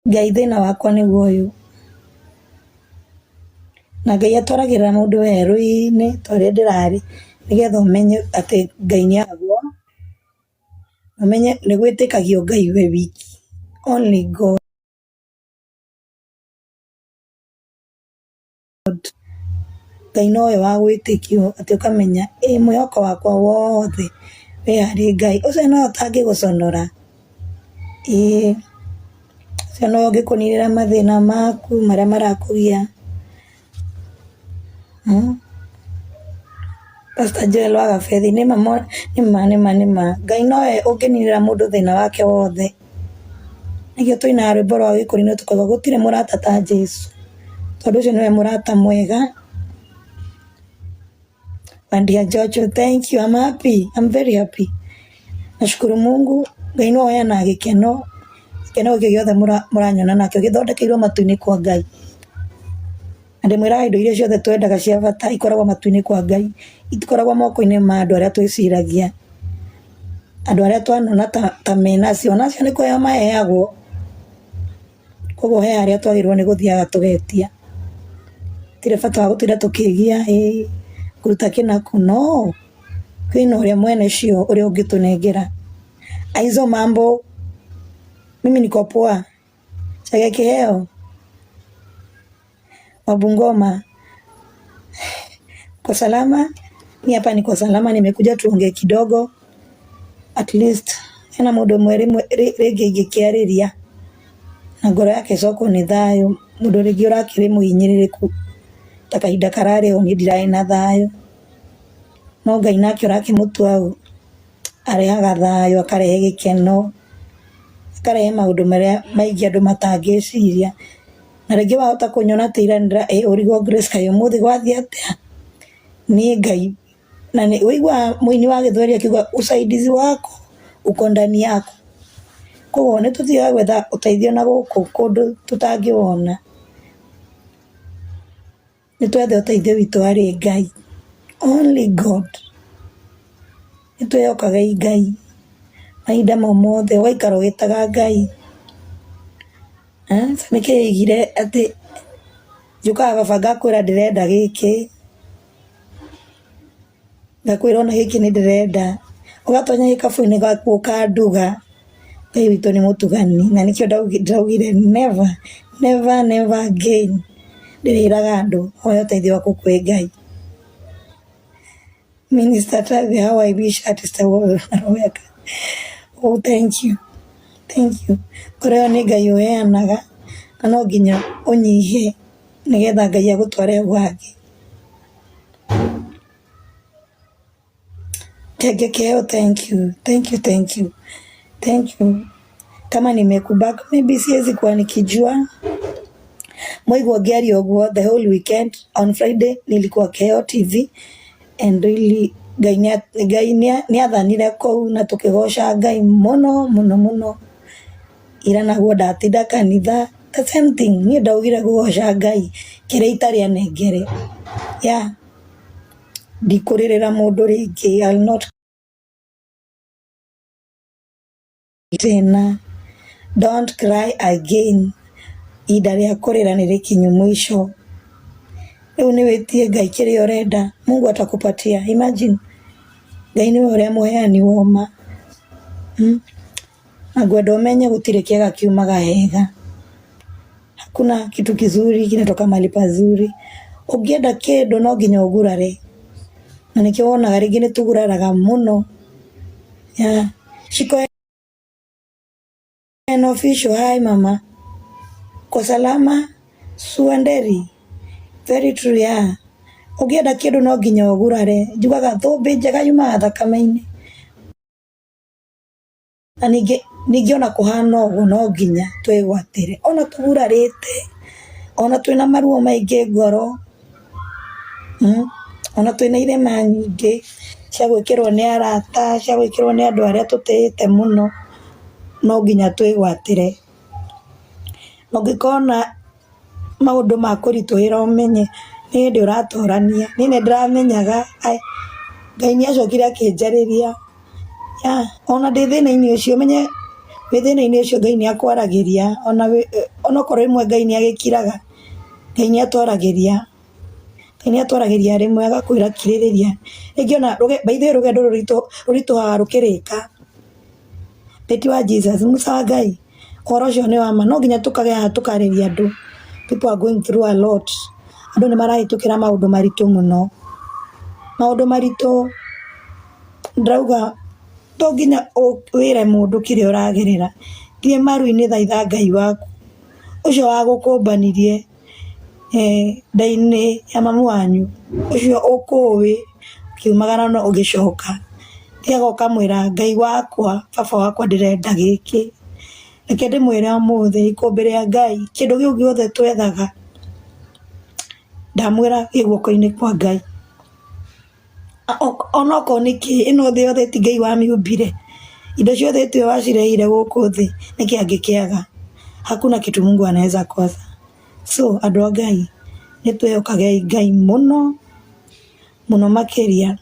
Ngai thĩna wakwa nĩguo ũyũ. Na Ngai atwaragĩrĩra mũndũ werũ-inĩ ta ũrĩa ndĩrarĩ nĩgetha ũmenye atĩ Ngai nĩ agwo, ũmenye nĩ gwĩtĩkagio Ngai we wiki, only God. Ngai nowe wa gwĩtĩkio atĩ ũkamenya ĩ mwĩhoko wakwa wothe wĩ harĩ Ngai. Ũcio nowe ũtangĩgũconora, ĩĩ ũcio nowe ũngĩkũninĩra mathĩna maku marĩa marakũgia. Pastor Joel wa Gabethi, nĩma nĩma nĩma nĩma, Ngai nowe ũngĩninĩra mũndũ thĩna wake wothe. Nĩkĩo tũinaga rwĩmbo rwa gĩkũyũ tũkauga gũtirĩ mũrata ta Jesũ, tondũ ũcio nĩwe mũrata mwega. Wandia Jojo, thank you, I'm happy, I'm very happy. Nashukuru Mungu, Ngai nĩwe ũheanaga gĩkeno, gĩkeno gĩkĩ gĩothe mũranyona nakĩo gĩthondekeirwo matu-inĩ kwa Ngai. Na ndĩmwĩraga indo iria ciothe twendaga cia bata ikoragwo matu-inĩ kwa Ngai, itikoragwo moko-inĩ ma andũ arĩa twĩciragia. Andũ arĩa twanona ta menacio, onacio nĩ kũheo maheagwo, koguo he harĩa twagĩrĩirwo nĩ gũthiaga tũgetia. Hatirĩ bata wa gũtinda tũkĩgia ĩĩ ngũruta kĩ na kũ, no kwĩna ũrĩa mwene cio ũrĩa ũngĩtũnengera. Aizo mambo, mimi niko poa. Chege kĩheo wa Bungoma uko salama? Mi hapa niko salama, nimekuja tuongee kidogo at least hena mũndũ ũmwe rĩmwe rĩngĩ ingĩkĩarĩria na ngoro yake ĩcokwo nĩ thayũ, mũndũ rĩngĩ ũrakĩrĩ mũhinyĩrĩrĩku ta kahinda kararĩ ũũ niĩ ndirarĩ na thayũ, no Ngai nake ũrakĩmũtua ũ arehaga thayũ, akarehe gĩkeno, akarehe maũndũ marĩa maingĩ andũ matangĩciria. Na rĩngĩ wahota kũnyona atĩ ira ũrigwo Grace kaĩ ũmũthĩ gwathiĩ atĩa? Niĩ Ngai, na nĩ ũiguaga mũini wa gĩthweri akiuga usaidizi wako uko ndani yako. Koguo nĩ tũthiaga gwetha ũteithio na gũkũ kũndũ tũtangĩwona. Nĩ twethe ũteithio witũ harĩ Ngai, only God. Nĩ twĩhokage Ngai mahinda o mothe, ũgaikara ũgĩtaga Ngai. Nĩkĩ oigire atĩ njũkaga baba ngakwĩra ndĩrenda gĩkĩ, Ngakwĩra ona gĩkĩ nĩ ndĩrenda, ũgatonya gĩkabu-inĩ gaku ũkanduga, Ngai witũ nĩ mũtugani na nĩkĩo ndaugire never, never, never again ndĩrĩraga andũ hoya ũteithio waku kwĩ Ngai. Minister Tavi, how I wish artist Oh, thank you, thank you. Ngoro ĩyo nĩ Ngai ũheanaga na no nginya ũnyihe nĩgetha Ngai agũtware hau hangĩ. Kengekeo, thank you, thank you, thank you, thank you. Kama nimekubaka maybe siwezi kuwa nikijua. Mwaigua ngĩaria ũguo the whole weekend on Friday nilikuwa Keo TV and really Ngai nĩathanire kũu na tũkĩgoca Ngai mũno mũno mũno. Ira naguo ndatinda kanitha the same thing niĩ ndaugire ngũgoca Ngai kĩrĩa itarĩ anengere yeah. Ndikũrĩrĩra mũndũ rĩngĩ I'll not tena don't cry again ihinda rĩa kũrĩra nĩ rĩkinyu mũico. Rĩu nĩ wĩtie Ngai kĩrĩa ũrenda Mungu atakupatia imagine Ngai nĩwe ũrĩa mũheani wa ũma. Na ngwenda ũmenye gũtirĩ kĩega kiumaga hega. Hakuna kitu kizuri kinatoka mahali pazuri. Ũngĩenda kĩndũ no nginya ũgurare. Na nĩkĩo wonaga rĩngĩ nĩ tũguraraga mũno. Yeah. Shiko official, hi mama. Uko salama? Suanderi. Very true, yeah. Ũngĩenda kĩndũ no nginya ũgurare. Njugaga thũmbĩ njega yumaga thakame-inĩ. Na ningĩ ningĩ ona kũhana ũguo no nginya twĩgwatĩre ona tũgurarĩte, ona twĩna maruo maingĩ ngoro, ona twĩna irema nyingĩ cia gwĩkĩrwo nĩ arata, cia gwĩkĩrwo nĩ andũ arĩa tũtĩĩte mũno, no nginya twĩgwatĩre. Na ũngĩkona maũndũ makũritũhĩra ũmenye nĩ hĩndĩ ũratorania, niĩ nĩ ndĩramenyaga Ngai nĩ acokire akĩnjarĩria, ona ndĩ thĩna-inĩ ũcio ũmenye wĩ thĩna-inĩ ũcio Ngai nĩ akwaragĩria Onokorwo rĩmwe Ngai nĩ agĩkiraga, Ngai nĩ atwaragĩria, Ngai nĩ atwaragĩria rĩmwe agakwĩra kirĩrĩria. Rĩngĩ ona by the way rũgendo rũritũhaga rũkĩrĩka. Betty wa Jesus, Musa wa Ngai, ũhoro ũcio nĩ wa ma. No nginya tũkage haha tũkarĩria andũ. People are going through a lot. Andũ nĩ marahĩtũkĩra maũndũ maritũ mũno. Maũndũ maritũ ndĩrauga to nginya wĩre mũndũ kĩrĩa ũragerera. Thiĩ maru-inĩ thaitha Ngai waku, ũcio wagũkũmbanirie nda-inĩ ya mamu wanyu, ũcio ũkũĩ ũkiumagara na ũgĩcoka. Thiaga ũkamwĩra Ngai wakwa, baba wakwa ndĩrenda gĩkĩ. Reke ndĩmwĩre ũmũthĩ ikũmbĩ rĩa Ngai, kĩndũ kĩu gĩothe twethaga, ndamwĩra gĩ guoko-inĩ kwa Ngai. Onokorwo nĩ kĩ, ĩno thĩ yothe ti Ngai wamĩũmbire, indo ciothe tiwe wacirehire gũkũ thĩ, nĩkĩ angĩkĩaga? Hakuna kitu Mungu anaweza kosa. So andũ a Ngai, nĩ twĩhokagei Ngai mũno, mũno makĩria,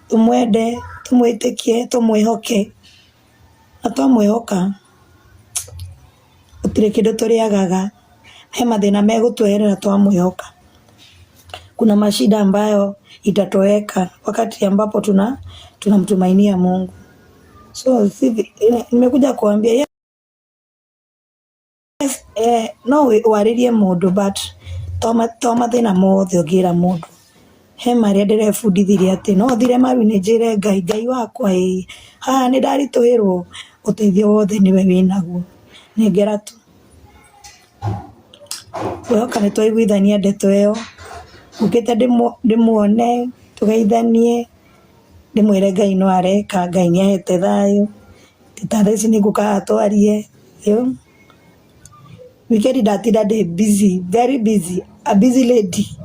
tũmwende, tũmwĩtĩkie, tũmwĩhoke, na twamwĩhoka gũtirĩ kĩndũ tũrĩagaga, he mathĩna megũtweherera twamwĩhoka. Kuna mashida ambayo itatoweka wakati ambapo tunamtumainia Mungu. So nimekuja kuambia yes, no warĩrie mũndũ but to mathĩna mothe ũngĩra mũndũ. He marĩa ndĩrebundithirie atĩ no thire maru-inĩ njĩre Ngai, Ngai wakwa ĩĩ, haha nĩ ndaritũhĩrwo, ũteithio wothe nĩwe wĩnaguo, nengera tu. Ngwĩhoka nĩ twaiguithania ndeto ĩyo, ngũkĩte ndĩmuone, tũgeithanie, ndĩmwĩre Ngai no areka, Ngai nĩ ahete thayũ, ti ta thaa ici nĩ ngũka haha twarie. Wikendi ndatinda ndĩ busy, very busy, a busy lady,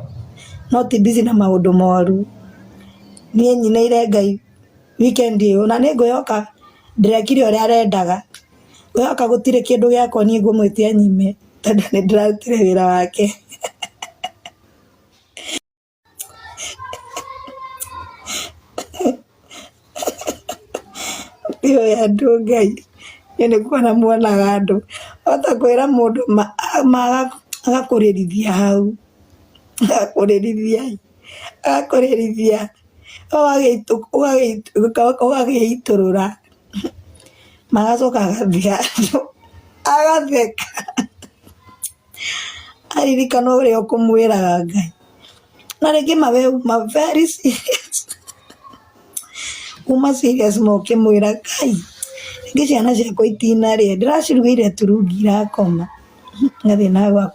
no ti busy na maũndũ moru. Niĩ nyinĩire Ngai wikendi ĩyo na nĩ ngwĩhoka ndĩrekire ũrĩa arendaga. Ngwĩhoka gũtirĩ kĩndũ gĩakwa niĩ ngũmwĩtia nyime tondũ nĩ ndĩrarutire wĩra wake. Ndiũĩ andũ Ngai, niĩ nĩ kuona muonaga andũ, wahota kwĩra mũndũ ma agakũrĩrithia hau, agakũrĩrithia ĩ, agakũrĩrithia, ũgagĩitũrũra, magacoka agathiĩ handũ agatheka. Aririkana ũrĩa ũkũmwĩraga Ngai. Na rĩngĩ ma we uma very serious. Uma serious ma ũkĩmwĩra Ngai, rĩngĩ ciana ciakwa itinarĩa, ndĩracirugĩire turungi irakoma. Ngathiĩ na hau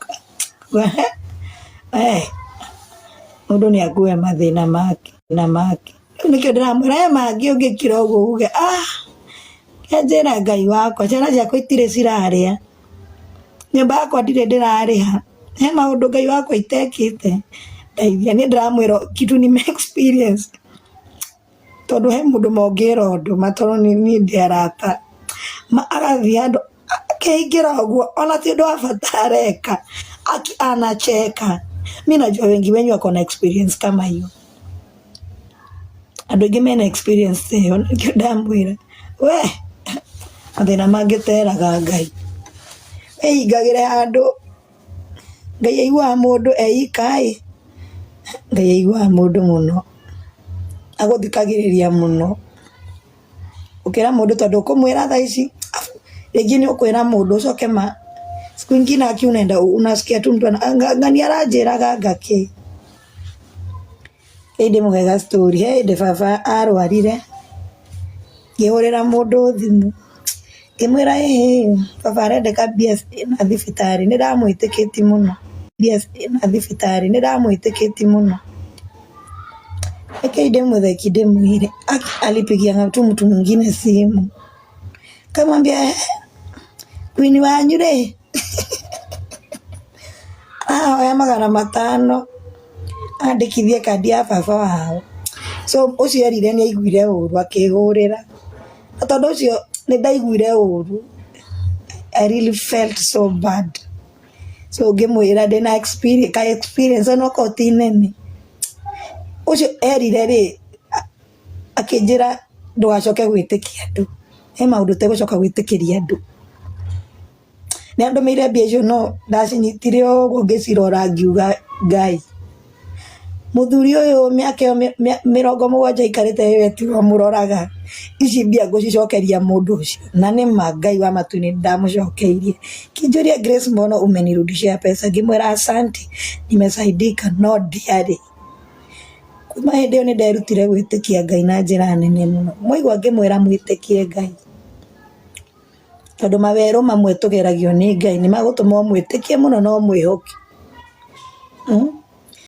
mũndũ nĩ akue mathĩna make na make. Rĩu nĩkĩo ndĩramwĩra he mangĩ ũngĩkira ũguo uge ah, njĩra Ngai wakwa ciana ciakwa itirĩ cirarĩa. Nyũmba yakwa ndirĩ ndĩrarĩha, he maũndũ Ngai wakwa itekĩte, ndeithia. Niĩ ndĩramwĩra kitu nime experience tondũ he mũndũ ma ũngĩra ũndũ ma tondũ niĩ ndĩ arata, agathiĩ handũ akehingĩra ũguo ona ti ũndũ wa bata areka, anacheka. Mi najua wengi wenyu wako na experience kama hiyo. Andũ aingĩ mena experience ta ĩyo nĩkĩo ndamwĩra we mathĩna mangĩ teraga Ngai. Wĩhingagĩre handũ Ngai aiguaga mũndũ e ika ĩ, Ngai aiguaga mũndũ mũno, agũthikagĩrĩria mũno gũkĩra mũndũ tondũ ũkũmwĩra thaa ici rĩngĩ nĩ ũkwĩra mũndũ ũcoke ma siku ingine aki unaenda unasikia tu mtu ng'ania aranjĩraga ngakĩ. Ĩĩ ndĩmũhe ga story, he hĩndĩ baba arwarire, ngĩhũrĩra mũndũ thimũ, ngĩmwĩra ĩhĩ baba arendeka mbia na thibitarĩ, nĩ ndamwĩtĩkĩtie mũno, mbia na thibitarĩ, nĩ ndamwĩtĩkĩtie mũno. Rekei ndĩmũthekie ndĩmwĩre, alipigia tu mtu mwingine simu, ngamwambia queen wanyu rĩ, arahoya 500. Andĩkithie kandi ya baba wao. So ũcio erire nĩ aiguire ũru akĩhũrĩra. Na tondũ ũcio nĩ ndaiguire ũru, I really felt so bad. So ngĩmwĩra ndĩna experience, ka experience ona okorwo ti nene. Ũcio erire rĩ, akĩnjĩra ndũgacoke gwĩtĩkia andũ. He maũndũ ũtegũcoka gwĩtĩkĩria andũ. Nĩ andũmĩire mbia icio no ndacinyitire ũguo ngĩcirora ngiuga Ngai. Mũthuri ũyũ mĩaka ĩyo 70 aikarĩte we tiwe ũmũroraga, ici mbia ngũcicokeria mũndũ ũcio. Na nĩ ma Ngai wa matu-inĩ nĩ ndamũcokeirie. Akĩnjũria Grace mbona umenirudishia pesa? Ngĩmwĩra asante nimesaidika no ndiarĩ. Kuma hĩndĩ ĩyo nĩ nderutire gwĩtĩkia Ngai na njĩra nene mũno. Mwaigua ngĩmwĩra mwĩtĩkie Ngai. Tondũ mawerũ mamwe tũgeragio nĩ Ngai nĩ magũtũma ũmwĩtĩkie mũno na ũmwĩhoke.